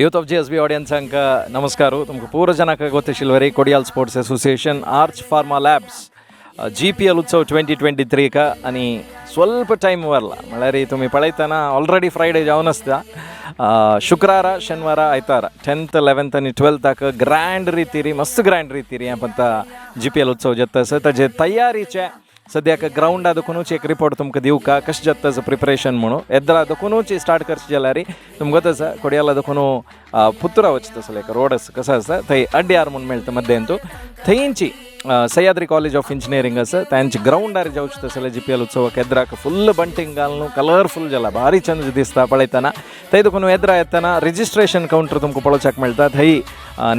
Youth of GSB audience ನಮಸ್ಕಾರ. ತುಮಕು ಪೂರ ಜನಕ್ಕೆ ಗೊತ್ತಿಶಿಲ್ವರಿ, Kodial sports association, arch pharma labs GPL Utsav 2023 आणि ಸ್ವಲ್ಪ ಟೈಮ್ ಬರಲ್ಲ. म्हळ्यार तुमी पळयतना ऑलरेडी फ्रायडे जावन आसता. शुक्रारा, शनिवार, आयतारा, 10th, 11th आनी 12थाक ग्रँड रितीरी, मस्त ग्रँड रितीरी हें पंता जीपीएल उत्सव जाता आसा. ताजे तयारीचे सद्याक ग्रावंडा दुखूनच एक रिपोर्ट तुमकां दिवका, कशें जाता प्रिपरेशन म्हणून. येद्रा दुखूनच स्टार्ट करचें जाल्यार तुमकां गोत आसा, कोडियाला दुखून पुत्रा वचता तसले एक रोड आसा, कसो आसा, थंय अड्यार म्हूण मेळटा मध्यंतू. थंयची सह्याद्री कॉलेज ऑफ इंजिनियरींग आसा, तांचे ग्रावंडार जावचें तसले जीपीएल उत्सवाक एद्राक फुल्ल बंटींग घालून कलरफुल जाला, भारी चंद दिसता पळयतना. थंय दुखून एद्रा येतना रजिस्ट्रेशन कावंटर तुमकां पळोवच्याक मेळटा. थंय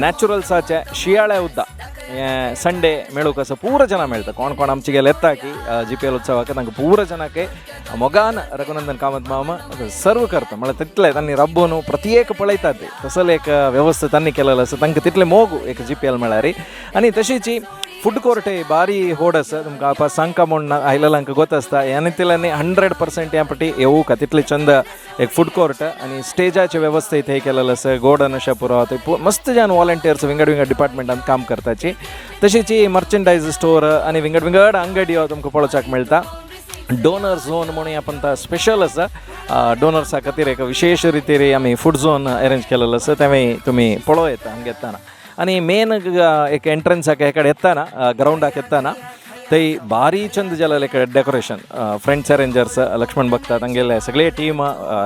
नॅचुरल्साचे शियाळे उद्दा हें संडे मेळूंक आसा. पूरा जनां मेळटा. कोण कोण आमचे गेले येता की जीपीएल उत्सवाक, तांकां पूरा जनाक मोगान रघुनंदन कामत मामा सर्व करता. म्हळ्यार तितले तांणी रब्बून प्रत्येक पळयतात ते तसले एक व्यवस्था तांणी केलेलो आसा. तांकां तितले मोग एक जीपीएल म्हळ्यार. आनी तशीच फूड कोर्ट भारी होड आसा. तुमकां आपा सांगका म्हूण आयलेल्यांक गोत आसता. ह्या नितिलांनी 100% ह्या पटी येवूका, तितले चंद एक फूड कोर्ट आनी स्टेजाचे व्यवस्था थंय केलेलं आसा. गोड अशें पुरो थंय मस्त जावन वॉलंटियर्स विंगड विंगड डिपार्टमेंटान काम करताची. तशीच मर्चंडायज स्टोर आनी विंगड विंगड अंगडियो तुमकां पळोवच्याक मेळटा. डोनर झोन म्हणून आपण स्पेशल आसा. डोनर्सा खातीर एक विशेष रितीर आमी फूड झोन अरेंज केलेलो आसा. तें तुमी पळोवं येता हांगा येतना. आनी मेन एक एंट्रन्साक हेकडे येतना, ग्रावंडाक येतना थंय भारी चंद जालेलें एक डेकोरेशन. फ्रेंड्स अरेंजर्स लक्ष्मण भक्ता तांगेले सगळे टीम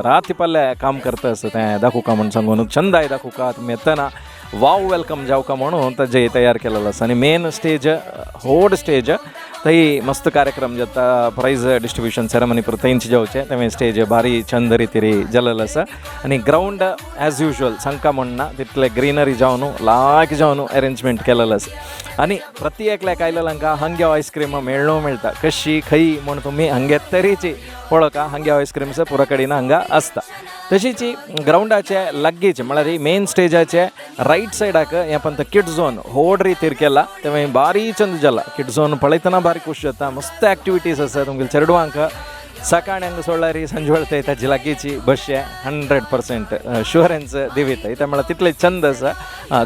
राती पल्ले काम करता आसा. तें दाखोवका म्हूण सांगून, चंदाय दाखोवका, तुमी येतना वाव welcome जावका म्हणून ताजे तयार केलेलो आसा. आनी मेन स्टेज, व्हड स्टेज, थंय मस्त कार्यक्रम जाता. प्रायज डिस्ट्रिब्युशन सेरेमनी पुरो थंयच जावचें. तें स्टेज भारी चंद रितीरी जालेलो आसा. आनी ग्रावंड एज युजल सांगका म्हणना, तितले ग्रिनरी जावन, लायक जावन अरेंजमेंट केलेलो आसा. आनी प्रति एकल्याक आयलेल्यांका हांगे आयस्क्रीम मेळ्ळो मेळटा. कशी खंय म्हूण तुमी हांगे तरीची पळोवका. हांगे आयस्क्रीम्स पुरा कडेन हांगा आसता. तशीच ग्रावंडाचे लागींच, म्हळ्यार मेन स्टेजाचे रायट सायडाक हें पण किड झोन व्हड रितीर केला. तें भारी चंद जाला. किड झोन पळयतना भारी खुश जाता. मस्त एक्टिविटीज आसा तुमगे चेडवांक. सकाळी हांगा सोडल्यार सांजवेळ थंय ताजे लागींची बसचे, 100% शुअरन्स दिवीत. इथे म्हळ्यार तितले चंद आसा.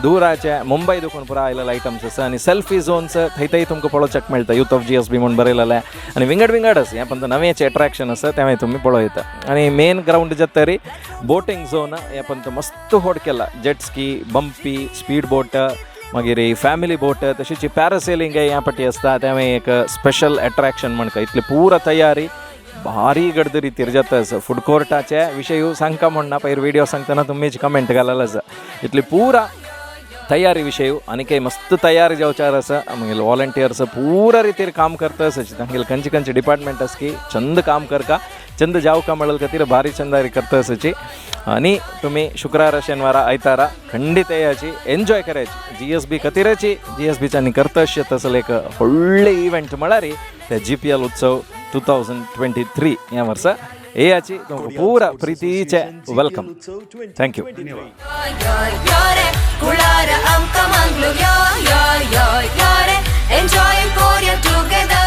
दुराचे मुंबय दुखून पुरा आयलेले आयटम्स आसा. आनी सेल्फी झोन्स थंय थंय तुमकां पळोवच्याक मेळटा. यूथ ऑफ जीएसबी म्हूण बरयलेलें आनी विंगड विंगड आसा. हें पण नवेंच एट्रॅक्शन आसा, तें तुमी पळोवं येता. आनी मेन ग्रावंड जाता तरी बोटींग झोन हें पण मस्त व्हड केला. Jet ski, bumpy, speed boat, मागीर फॅमिली बोट, तशीच पॅरासेलिंग ह्या पटी आसता. तें एक स्पेशल एट्रॅक्शन म्हणका. इतली पुरा तयारी भारी गर्दी रितीर जाता आसा. फूड कोर्टाचे विशय सांगका म्हणना, पयर व्हिडिओ सांगतना तुमीच कमेंट घालेलो आसा. इतली पुरा तयारी विशय आनी काही मस्त तयारी जावचार आसा. आमगेले वॉलंटियर्स पुरा रितीर काम करता आसा. तांगेले खंयचे खंयचे डिपार्टमेंट आसा की चंद काम करका, चंद जावका म्हणल खातीर भारी चंदारी करता आसाची. आनी तुमी शुक्रारा, शेनवारा, आयतारा खंडीत येयाची, एन्जॉय करायची. जीएसबी खातीरची जीएसबीच्यानी करता अशें तसले एक व्हडले इव्हेंट म्हळ्यार ते जीपीएल उत्सव 2023 ह्या वर्सा येयाची. तुमकां पुरा प्रितीचे welcome. Thank you. Kulara amka manglu yo yo yo yore, enjoy Korea together.